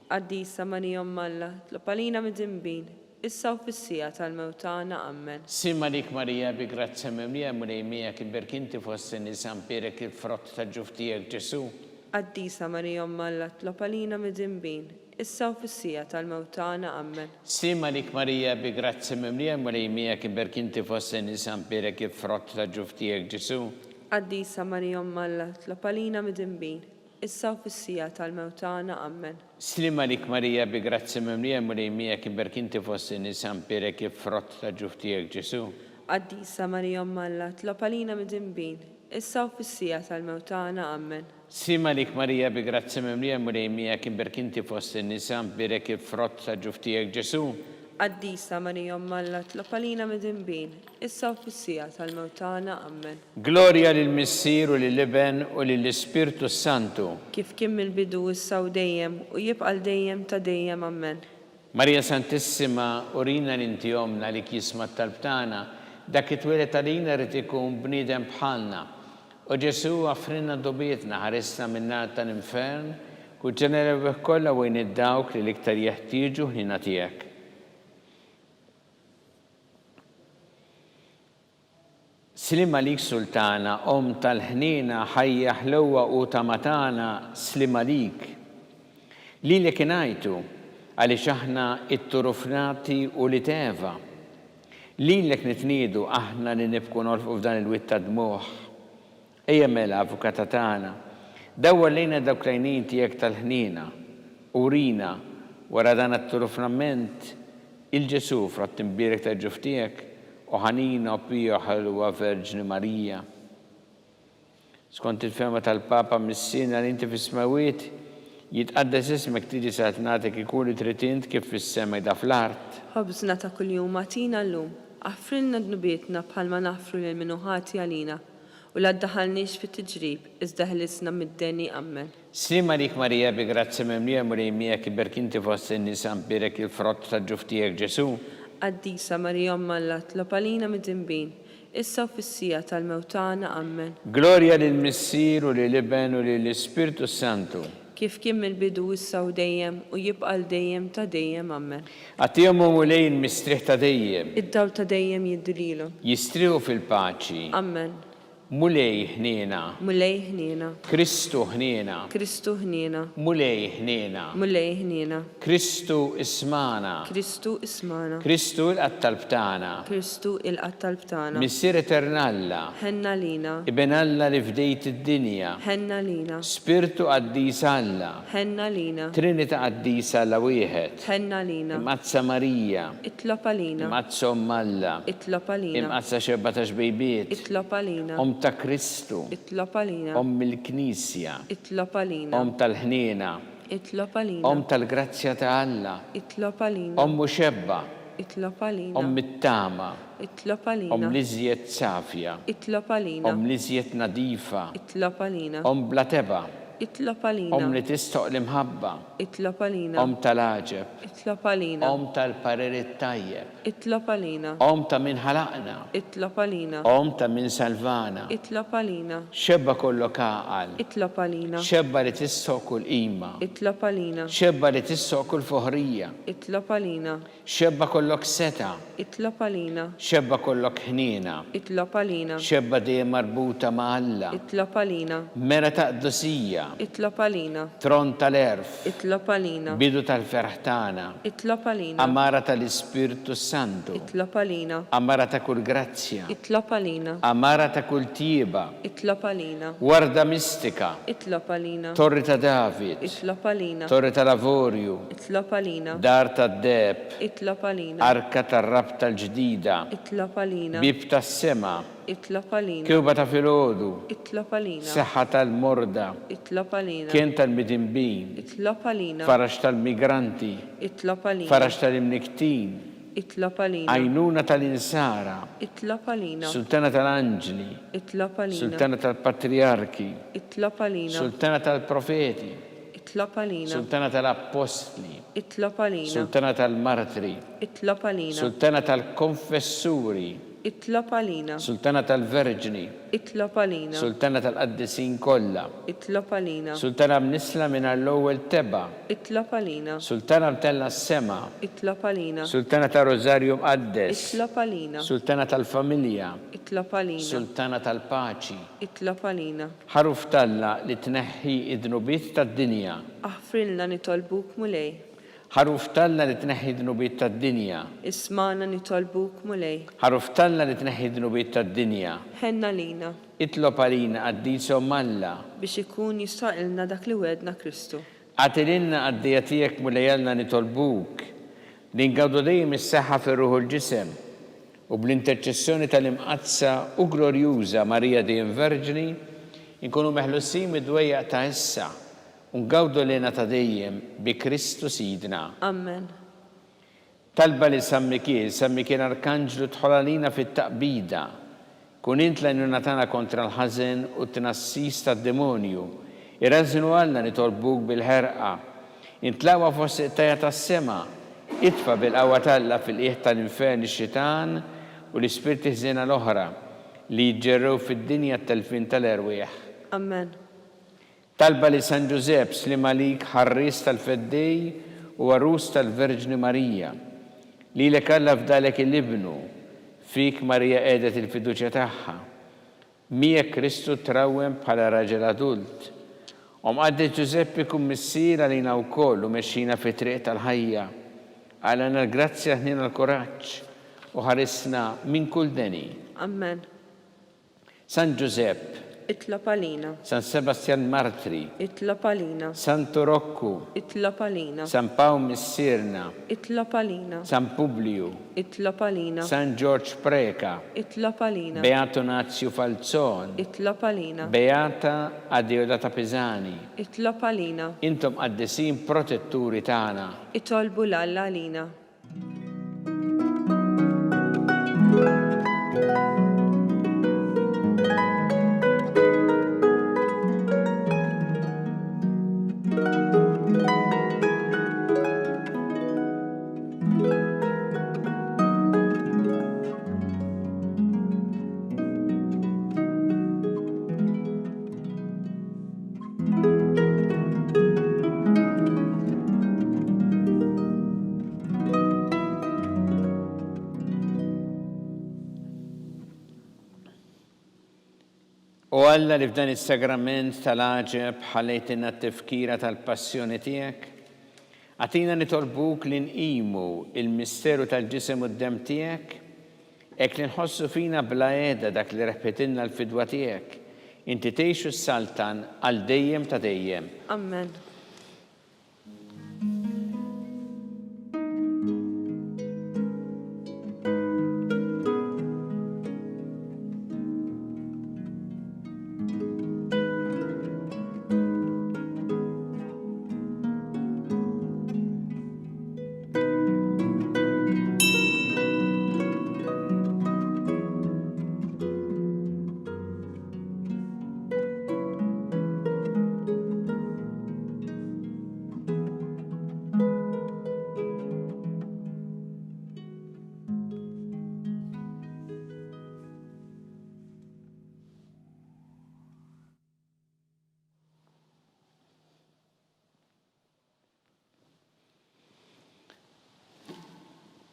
Qaddisa Marija Omm Alla, tlob għalina midinbin, issa u fis-siegħa tal-mewt tagħna. Ammen. Sliem għalik Marija, bi grazzja mimlija l-Mulej miegħek, imbierk inti fost in-nisa mbierek il-frott ta' ġuf tiegħek Ġesù. Qaddisa Marija Omm Alla, tlob għalina midinbin, issa u fis-siegħa tal-mewt tagħna. Ammen. Sliem għalik Marija, bi grazzja mimlija l-Mulej miegħek, imbierk inti fost in-nisa mbierek il-frott ta' ġuf tiegħek Ġesù. Qaddisa Marija Omm Alla, tlob għalina midinbin, issa u fis-siegħa tal-mewt tagħna. Ammen. Sliem għalik Marija, bi grazzja mimlija l-Mulej miegħek, imbierk inti fost in-nisa mbierek il-frott ta' ġuf tiegħek Ġesù. Qaddisa Marija Omm Alla, tlob għalina midinbin, issa u fis-siegħa tal-mewt tagħna. Ammen. Sliem għalik Marija bi grazzja mimlija l-Mulej miegħek imbierk inti fost in-nisa mbierek il-frott ta' ġuf tiegħek Ġesù. Qaddisa Marija Omm Alla tlob għalina midinbin, issa u fis-siegħa tal-mewt tagħna. Ammen. Glorja lill-Missier u lill-Iben u lill-Ispirtu s-Santu. Kif kien mill-bidu issa u dejjem u jibqa' għal dejjem ta' dejjem. Ammen. Marija Santissima, urina li inti Ommna għalik jisma' t-talb tagħna, dak li twieled għalina ried ikun bniedem bħalna. O Ġesù, aħfrilna dnubietna, ħarisna min-nar tal-infern, kuġġena l-erwieħ kollha u għin 'il dawk li l-iktar jeħtieġu ħniena tiegħek. Sliem għalik Sultana, Omm tal-ħniena, ħajja ħlewwa u tama tagħna, sliem għalik. Lilek ingħajtu, għaliex aħna itturufnati ulied Eva. Lilek nitniedu aħna li nibku nolfqu f'dan il-wied ta' dmugħ. Ejja mela, Avukata tagħna, dawwar lejna dawk l-għajnejn tiegħek tal-ħniena, u wrina, wara dan għat-turufnament, 'il Ġesù, frott imbierek tal-ġuf tiegħek, o ħanina, o pija, o ħelwa Verġni Marija. Skont il-fehma tal-Papa, Missierna li inti fis-smewwiet, jitqaddes ismek, tiġi saltnatek, ikun li trid int kif fis-sema jda fl-art. Ħobżna ta' kuljum agħtina llum. Aħfrilna dnubietna bħalma naħfru lil min hu ħati għalina. U la ddaħħalniex fit-tiġrib, iżda ħelisna mid-deni. Ammen. Sliem għalik Marija bi grazzja mimlija Mulej miegħek iberk inti fost in-nisa mbierek il-frott tal-ġuf tiegħek Ġesù. Qaddisa Marija Omm Alla tlob għalina midinbin, issa u fis-siegħa tal-mewt tagħna. Ammen. Glorja lill-Missier u lill-Iben u lill-Ispirtu s-Santu. Kif kien mill-bidu issa u dejjem u jibqa' għal dejjem ta' dejjem. Ammen. Agħtihom o Mulej il-mistrieħ ta' dejjem. Id-dawl ta' dejjem jiddi lilhom. Jistrieħu fil-paċi. Ammen. Mulej ħniena. Mulej ħniena. Kristu ħniena. Kristu ħniena. Mulej ħniena. Mulej ħniena. Kristu ismagħna. Kristu ismagħna. Kristu ilqa' t-talb tagħna. Kristu ilqa' t-talb tagħna. Missier Etern Alla. Ħenn għalina. Iben Alla li fdejt id-dinja. Ħenn għalina. Spirtu Qaddis Alla. Ħenn għalina. Trinita Qaddisa Alla wieħed. Ħenn għalina. Imqaddsa Marija. Itlob għalina. Imqaddsa Omm Alla. Itlob għalina. Imqaddsa Xebba ta' Xbejbiet. Itlob għalina. Omm ta' Kristu. Itlob għalina. Omm il-Knisja. Itlob għalina. Omm tal-ħniena. Itlob għalina. Omm tal-grazzja ta' Alla. Itlob għalina. Omm u xebba. Itlob għalina. Omm it-tama. Itlob għalina. Omm l-iżjed safja. Itlob għalina. Omm l-iżjed nadifa. Itlob għalina. Omm bla tebgħa. Itlob għalina. Omm li tistoq l-imħabba. Itlob għalina. Omm tal-għaġeb. Itlob għalina. Omm tal-parir it-tajjeb. Itlob għalina. Omm ta' min ħalaqna. Itlob għalina. Omm ta' min salvana. Itlob għalina. Xebba kollok għaqal. Itlob għalina. Xebba li tistħoq kull qima. Itlob għalina. Xebba li tistħoq kull foħrija. Itlob għalina. Xebba kollok setgħa. Itlob għalina. Xebba kollok ħniena. Itlob għalina. Xebba dejjem marbuta ma' Alla. Itlob għalina. Mera ta' qdusija. Itlob għalina. Tron tal-għerf. Itlob għalina. Bidu tal-ferħ tagħna. Itlob għalina. Għamara tal-Ispirtu s-Santu. Itlob għalina. Għamara ta' kull grazzja. Itlob għalina. Għamara ta' kull tjieba. Itlob għalina. Warda mistika. Itlob għalina. Torri ta' David. Itlob għalina. Torri tal-avorju. Itlob għalina. Dar tad-deheb. Itlob għalina. Arka tar-rabta l-ġdida. Itlob għalina. Bieb tas-sema. Itlob għalina. Kewba ta' filgħodu. Itlob għalina. Saħħa tal-morda. Itlob għalina. Kenn tal-midinbin. Itlob għalina. Faraġ tal-migranti. Itlob għalina. Faraġ tal-imnikktin. Itlob għalina. Għajnuna tal-insara. Itlob għalina. Sultana tal-anġli. Itlob għalina. Sultana tal-patrijarki. Itlob għalina. Sultana tal-profeti. Itlob għalina. Sultana tal-Appostli. Itlob għalina. Sultana tal-Martri. Itlob għalina. Sultana tal-Konfessuri. Itlob għalina. Sultana tal-Verġni. Itlob għalina. Sultana tal-Qaddisin kollha. Itlob għalina. Sultana mnissla mingħajr l-ewwel tebgħa. Itlob għalina. Sultana mtellgħa s-sema. Itlob għalina. Sultana tar-Rużarju Mqaddes. Itlob għalina. Sultana tal-Familja. Itlob għalina. Sultana tal-Paċi. Itlob għalina. Ħaruf t'Alla li tneħħi d-dnubiet tad-dinja. Aħfrilna nitolbuk Mulej. Ħaruf t'Alla li tneħħi d-dnubiet tad-dinja. Ismagħna nitolbuk Mulej. Ħaruf t'Alla li tneħħi d-dnubiet tad-dinja. Ħenn għalina. Itlob għalina qaddisa Omm Alla. Biex ikun jistħoqilna dak li wegħedna Kristu. Agħti lilna qaddejja tiegħek Mulej Alla nitolbuk, li ngawdu dejjem is-saħħa fir-ruħ u l-ġisem, U bl-interċessjoni tal-Imqaddsa u Glorjuża Marija Dejjem Verġni, inkunu meħlusin mid-dwejjaq ta' issa u ngawdu l-hena ta' dejjem bi Kristu Sidna. Ammen. Talba lil San Mikiel, San Mikiel Arkanġlu dħol għalina fit-taqbida. Kun int l-għajnuna tagħna kontra l-ħażen u t-tnassis tad-demonju. Irażżnu Alla nitolbuk bil-ħerqa. Int l-aqwa fost il-qtajja' tas-sema. Itfa' bil-qawwa t'Alla fil-qiegħ tal-infern ix-xitan u l-ispirti ħżiena l-oħra, li jiġġerrew fid-dinja t-telfien tal-erwieħ. Amen. Talba lil San Ġużepp, Sliem għalik, ħarries tal-Feddej u għarus tal-Verġni Marija. Lilek Alla fdalek 'il Ibnu, fik Marija qiegħdet il-fiduċja tagħha. Miegħek Kristu trawwem bħala raġel adult. O Mqaddes Ġużeppi kun missier għalina wkoll u mexxina fit-triq tal-ħajja. Agħlana l-grazzja, ħniena l-kuraġġ, u ħarisna minn kull deni. Ammen. San Ġużepp. Itlob għalina. San Sebastjan Martri. Itlob għalina. Santu Rokku. Itlob għalina. San Pawl Missierna. Itlob għalina. San Publiju. Itlob għalina. San Ġorġ Preca. Itlob għalina. Beatu Nazju Falzon. Itlob għalina. Beata Adeodata Pisani. Itlob għalina. Intom qaddisin protetturi tagħna. Itolbu 'l Alla għalina. O Alla li f'dan is-sagrament tal-għaġeb ħallejtilna t-tifkira tal-passjoni tiegħek, agħtina nitolbuk li nqimu l-misteru tal-ġisem u d-demm tiegħek, hekk li nħossu fina bla heda dak li rebħitilna l-fidwa tiegħek. Inti tgħix u ssaltan għal dejjem ta' dejjem. Ammen.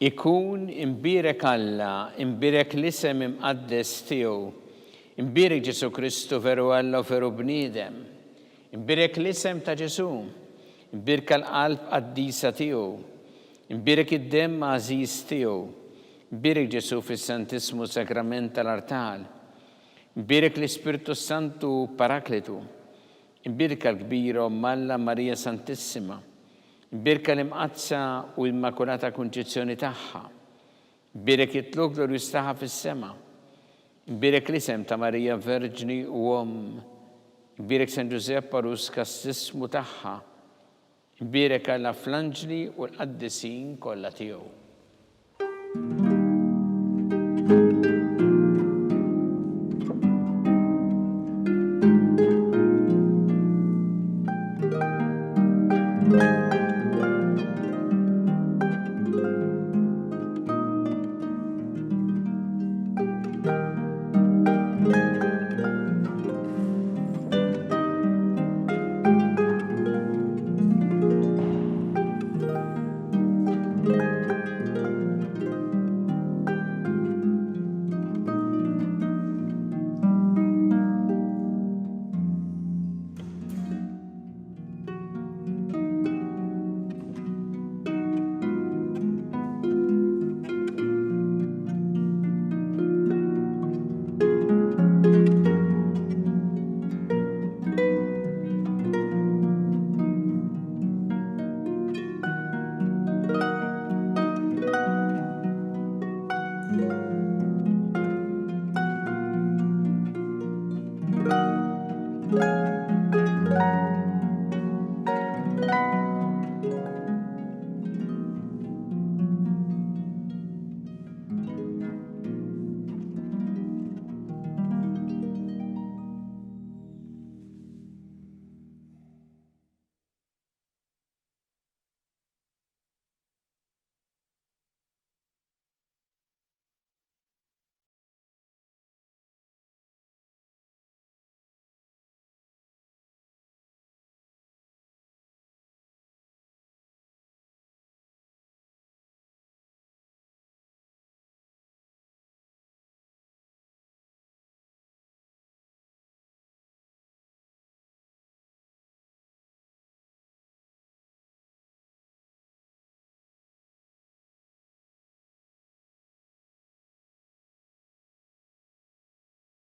Ikun imbierek Alla, imbierek l-isem imqaddes tiegħu. Imbierek Ġesù Kristu veru Alla u veru bniedem. Imbierek l-isem ta' Ġesù. Imbierka l-qalb qaddisa tiegħu. Imbierek id-demm għażiż tiegħu. Imbierek Ġesù fis-Santissmu Sagrament tal-Artal. Imbierek l-Ispirtu s-Santu Paraklitu. Imbierka l-kbira Omm Alla Marija Santissima. Imbierka l-Imqaddsa u Immakulata Kunċizzjoni tagħha. Imbierek it-tlugħ glorjuż tagħha fis-sema. Imbierek l-isem ta' Marija Verġni u Omm. Imbierek San Ġużepp għarus kastissmu tagħha. Imbierek Alla fl-anġli u l-qaddisin kollha tiegħu.